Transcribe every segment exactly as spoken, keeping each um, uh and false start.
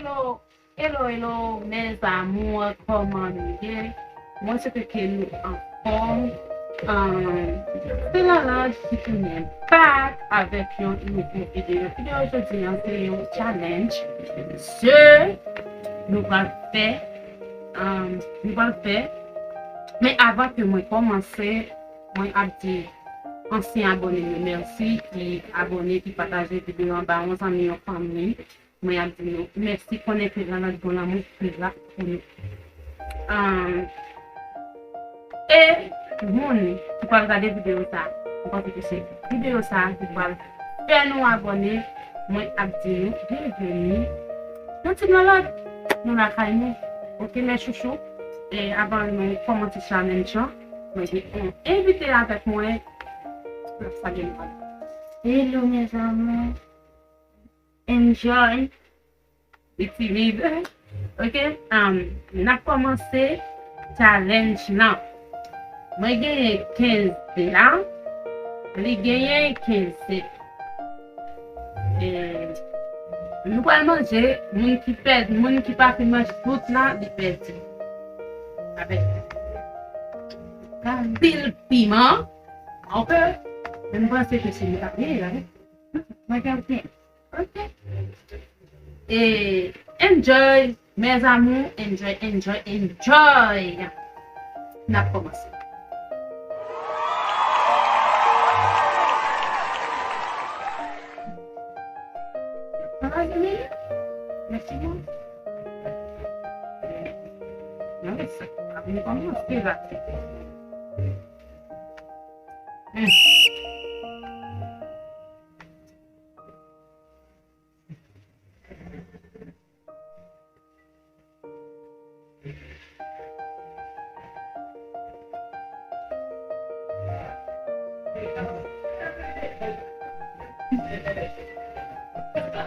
Hello, hello, hello, mes amours, kòman nou ye? Mwen swete ke nou anfòm. Um, se Lalande ki tounen back avèk yon nouvo videyo. Videyo jodi an se yon challenge. Se nou pral fè, um, nou pral fè. Men avan ke mwen kòmanse, mwen ap di ansyen abòne nou mèsi, ki abòne, ki pataje videyo an ba yon zanmi, yon fanmi. Mwen ap di nou mèsi, konnen ke Lalande gon lanmou ki la pou nou. Um, e moun ki pral gade videyo sa, mwen panse ke se videyo sa ki pral fè nou abòne. Mwen ap di nou byenveni nan Team Lalande, nou lakay nou. Oke, mes chouchous. E avan nou kòmanse challenge lan, mwen gen yon envite avèk mwen. Mwen ap salye nou. Hello, mes amours. Enjoy. Li timid. Oke, um, n ap kòmanse challenge lan. Mwen genyen kenz dola, li genyen kenz sèt. E nou pral manje, moun ki pèd, moun ki pa fin manje tout la, li pèdi. Avèk anpil piman. Oke, men m panse ke se nou k ap genyen la, wi. Mwen gen anpil. Ok. E enjoy, mes amours, enjoy, enjoy, enjoy. N ap kòmanse. Sa va, zanmi? Mèsi, non. Non, men sa, nou kòmanse la. Hmm.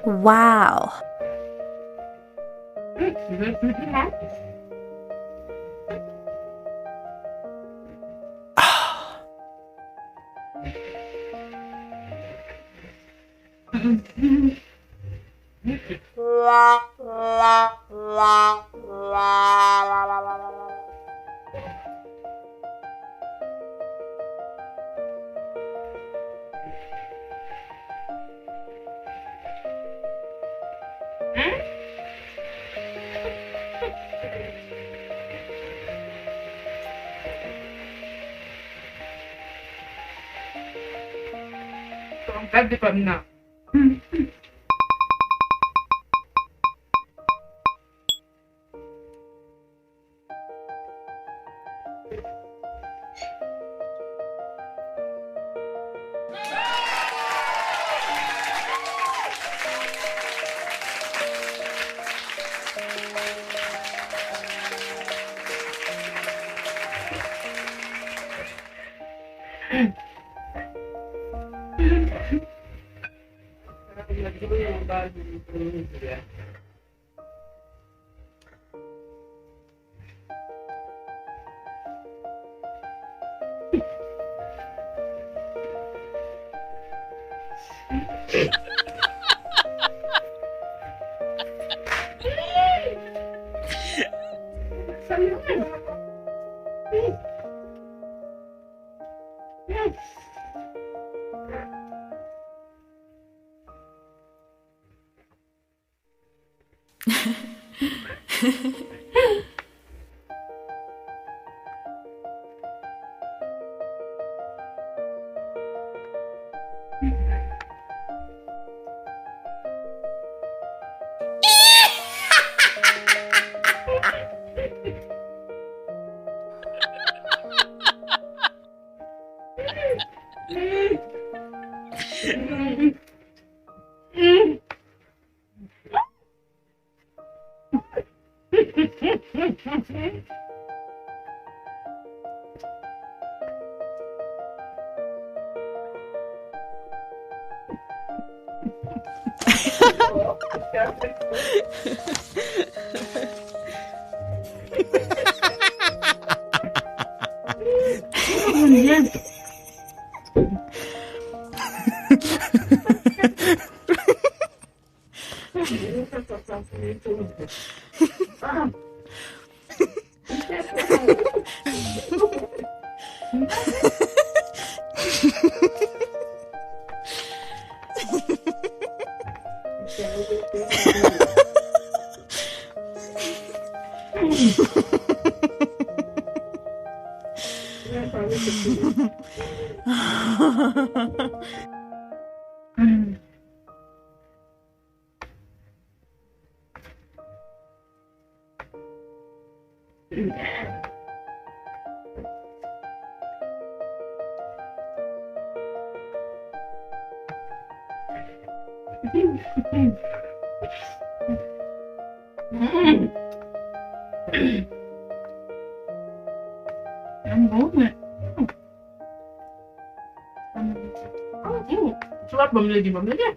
Wow. Gad de fanm nan. Bon, men. Ti w ap ban m lege, ban m lege.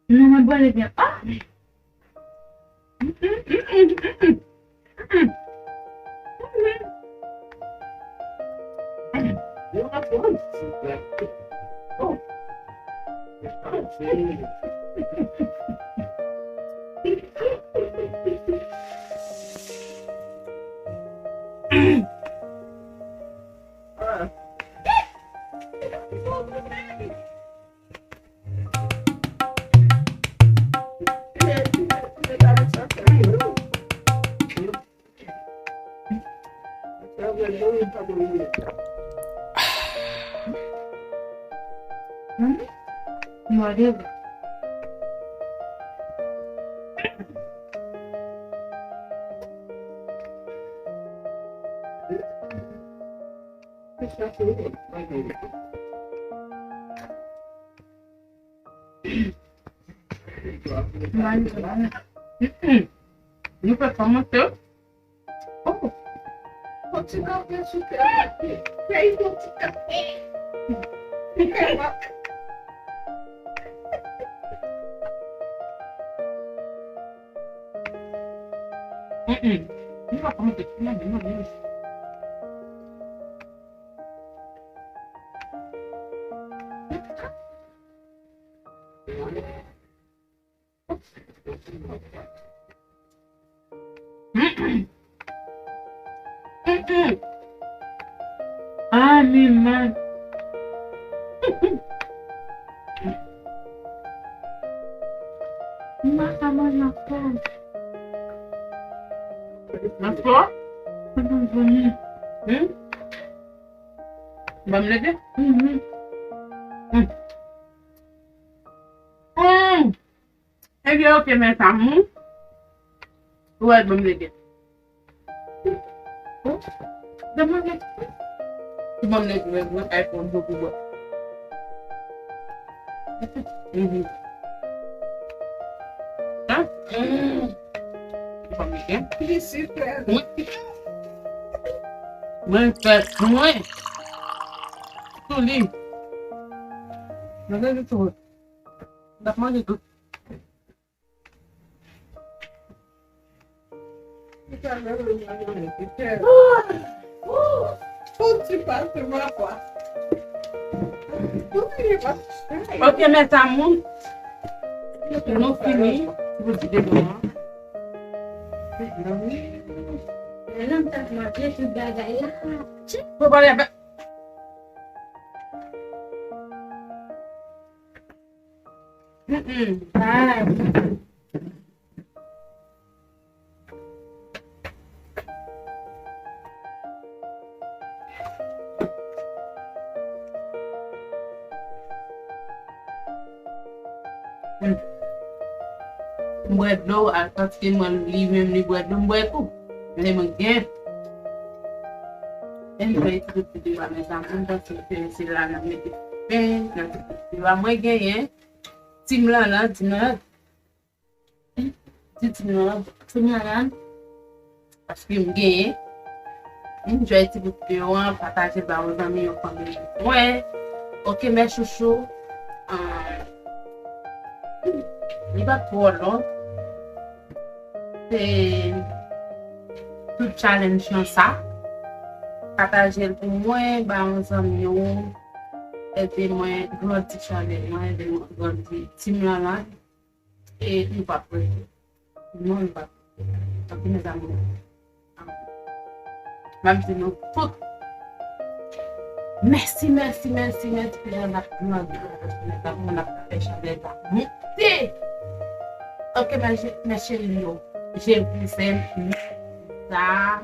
Non, mwen pral byen. Ah! Nou fè kòmanse. Oh. Yon ti kafe sou tè. Fè yon ti kafe. Mm-mm. Nou pa kòmanse. Mm-mm. Mm-mm. Ah, men man. M pa ka manje ankò. Ankò? Mwen pa vini. Hmm? Ban m leve? Mhm. Hmm. Hmm. Ebyen, oke, mèt amou. Ou wè, ban m leve. Ban m leve. Ban m leve, mwen kay pran dlo pou bwè. Mhm. Hein? Mm. Ban m leve. Li sipè. Mwen, mwen fè mwen. Sou li. Mwen leve tou. M ap manje tou. Ok, mes amours. Nou fini pou ti dejene an. Menm m t ap manje tout bagay la. Pou pale avèk Mm-mm. Ah. Mm. M bwè dlo, al paske mwen li menm li bwè dlo, m bwè tou. Men mwen gen. Enjoy ti kout videyo a, mezanmi. M panse ke se la n ap mete fen nan ti kout videyo a. Mwen genyen Team Lanland, Team Lanland. Di Team Lanland, Team Lanland. Paske m genyen. Enjoy ti kout videyo a, pataje l ba yon zanmi, yon fanmi. Mwen, ok, mes chouchous. Ah, li pa twò long. Se tout challenge lan sa. Pataje l pou mwen, ba yon zanmi w. Ede mwen grandi chanèl mwen, ede mwen grandi Team Lanland. E nou p ap regrèt. Non, nou p ap regrèt. Tanpri, mezanmi. M ap di nou tout mèsi, mèsi, mèsi, mèsi pou jan n ap grandi, paske mezanmi, n ap fè chanèl la monte. Ok, mes, mes chéris yo, je vous aime. Sa,